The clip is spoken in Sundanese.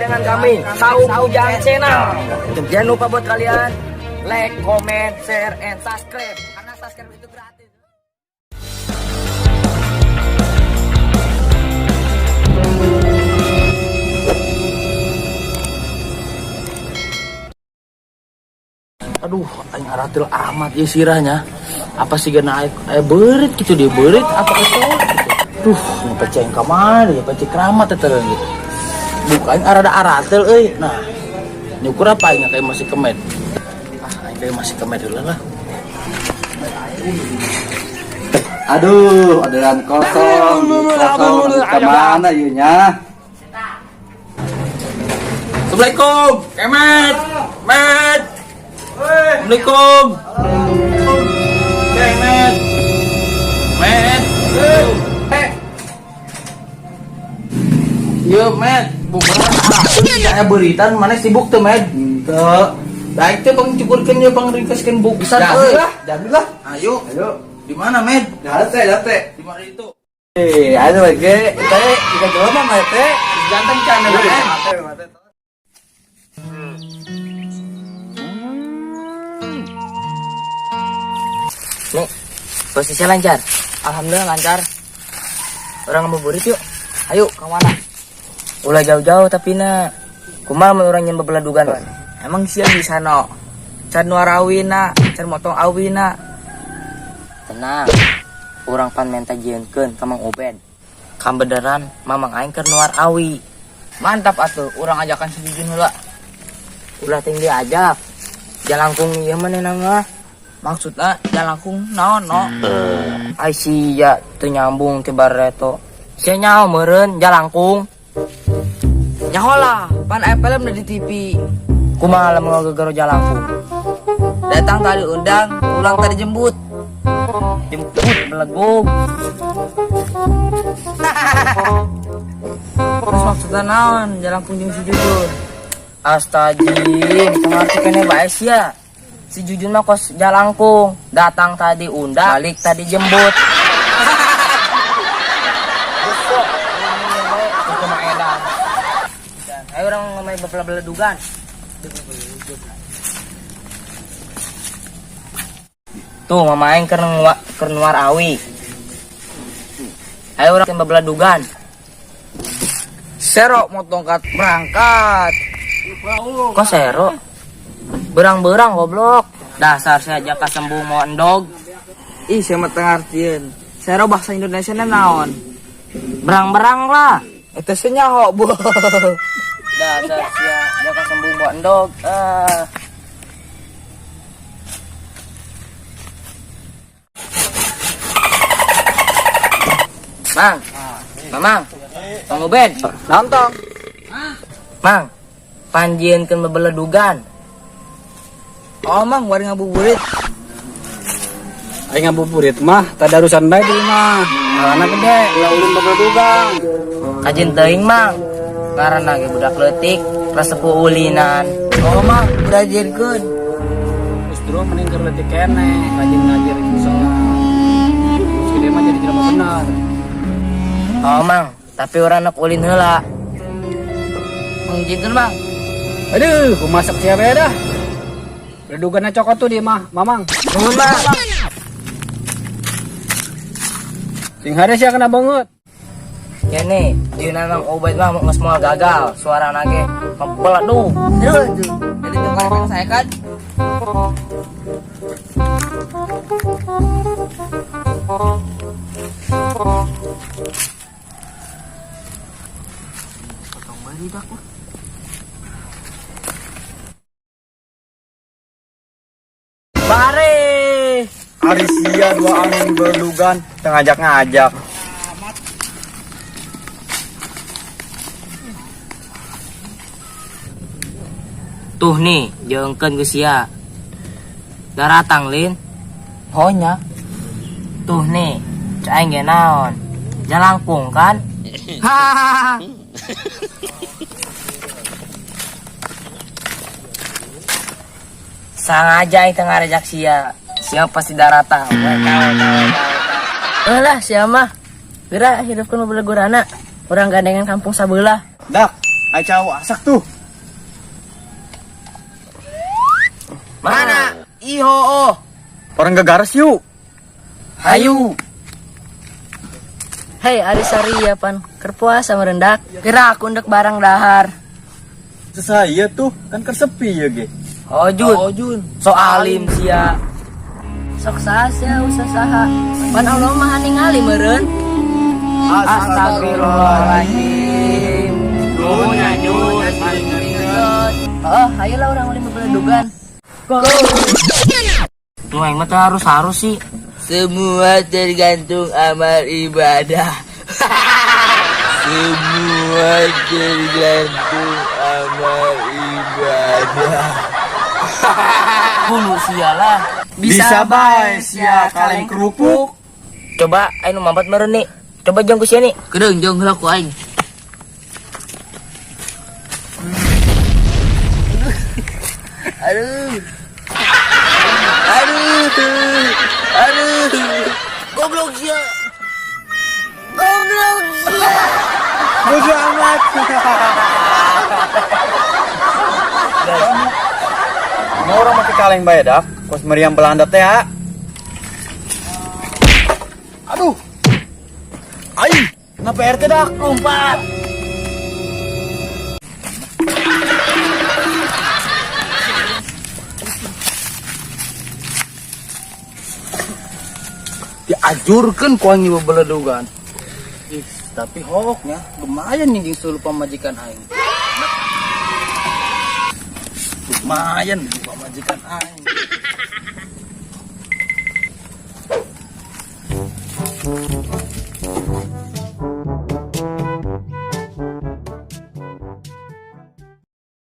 dengan kami, Saung Ujang Channel. Jangan lupa buat kalian like, comment, share, and subscribe. Karena subscribe itu gratis. Aduh, aing aratil amat ya sirahnya. Apa sih gana aya beurit gitu dia beurit apa kecoa gitu. Duh, ngepeceng ka mana ya pecek keramat eta gitu. Buka aing arada aratil euy. Nah, nyukur apa aing kayak masih kemet. Ah, aing kayak masih kemet heula lah. Aduh, orderan kosong, duit kosong, ke mana ieu nya? Assalamualaikum, Kemet. Met. Assalamualaikum. Kemet. Met. Yo, Met. Bukan aya beuritan mana sibuk tuh, Met? Henteu. Baik teh pang cukurkeun ye pang ringkaskeun bungkusan Jadi euy. lah, jadi lah. Ayo. Ayo. Di mana, Med? Jalan teh, jalan teh. Di mana itu? Eh, ayo lagi. Teh, ikan jelema mah teh. Ganteng can, Med. Mate, mate. Nih, posisi lancar. Alhamdulillah lancar. Urang ngabuburit yuk. Ayo, ke mana? Ulah jauh-jauh tapi na. Kumaha mun urang nyen bebeladugan? Emang sia bisa no. Can nuarawina, can motong awina. Tenang. Urang pan menta jieunkeun ka Mang Ubed. Kambeneran mamang aing keur nuar awi. Mantap atuh, urang ajakan si Jujun heula. Ulah ting diajak. Jalangkung ieu mah mah. Maksudna jalangkung naon no? Ai sia teu nyambung teh bareto. Sia nyaho meureun jalangkung. Nyaho lah, pan aya film di TV. Kumaha lamun ngagegero jalangkung? Datang tadi undang, pulang tadi jemput. Jemput belegug. Terus maksudnya naon jalangkung jeung si Jujun? Astajim, pengerti kene bae sia. Si Jujun mah kos jalangkung, datang tadi undang, balik tadi jemput. Besok, ayo orang ngomong bebela-beledugan. Tuh mama aing keur nuar awi. Ayo urang bebeladugan. Sero mau tongkat berangkat. Kok sero? Berang-berang goblok. Dasar saya jaka sembuh mau endog. Ih, saya mah teu ngartieun. Sero bahasa Indonesia na naon? Berang-berang lah. Eta sih nyaho, Bu. Dasar sia jaka sembuh mau endog. Ah. Mang. Mamang. Mang Ubed. Nonton. Mang. Panjieunkeun bebeledugan. Oh, Mang, bari ngabuburit. Aing ngabuburit mah tadarusan bae di imah. Ngarana gede, ulah ulin babeledugan. Kajin teuing Mang. Ngaranna ge budak leutik, resep ulinan. Oh, Mang, udah jieunkeun. Justru mending keur leutik keneh, rajin ngaji rajin sholat. Terus gede mah jadi jelema bener. Oh Mang, tapi urang nek ulin heula. Mang jieunkeun, Mang. Aduh, kumaha sok sia bae dah. Beleduganna cokot tuh di imah, Mamang. Nuhun Mang. Sing hade sia kena banget. Kene, dieuna Mang Ubed mah geus moal gagal, suarana ge mabeledug. Aduh, jadi tongkat kan saya kan. Potong bari dak mah. Bare. Ari sia dua angin berdugan, teu ngajak-ngajak. Tuh nih, jengkeun geus sia. Daratang lin. Oh nya. Tuh nih, cek aing ge naon? Jalangkung kan? Hahaha. Sangaja aing teu ngarejak sia. Sia pasti daratang. Alah, sia mah. Geura hidupkeun belegurana. Urang gandengan kampung sabelah. Dak, Ai cau asak tuh. Mana? Iho oh. Orang gagaras yuk. Hayu. Hei, ari sari ya pan. Keur puasa merendak. Gerak undek barang dahar. Saya tuh kan kersepi ya ge. Oh Jun. Oh Jun. So alim sia. Sok saha usah saha. Pan Allah maha ningali meureun. Astagfirullahaladzim. Oh, ayolah urang ulin bebeledugan. Tuh aing mah teh harus sih. Semua tergantung amal ibadah. Semua tergantung amal ibadah. Hulu sia lah. Bisa bae sia kaleng kerupuk. Coba aing nu mampat meureun nih. Coba jong ku sia nih. Kedeung jong heula ku aing. Aduh. Aduh. Aduh. Goblok sia. Goblok sia. Bodoh amat. Mau orang pakai kaleng bae dak, kos meriam Belanda teh ha. Aduh. Aing, kenapa RT dak? Lompat. Diajurkeun ku aing bebeledugan. Ih, tapi hooknya lumayan nih jeung seluruh pamajikan aing. Lumayan nih pamajikan aing.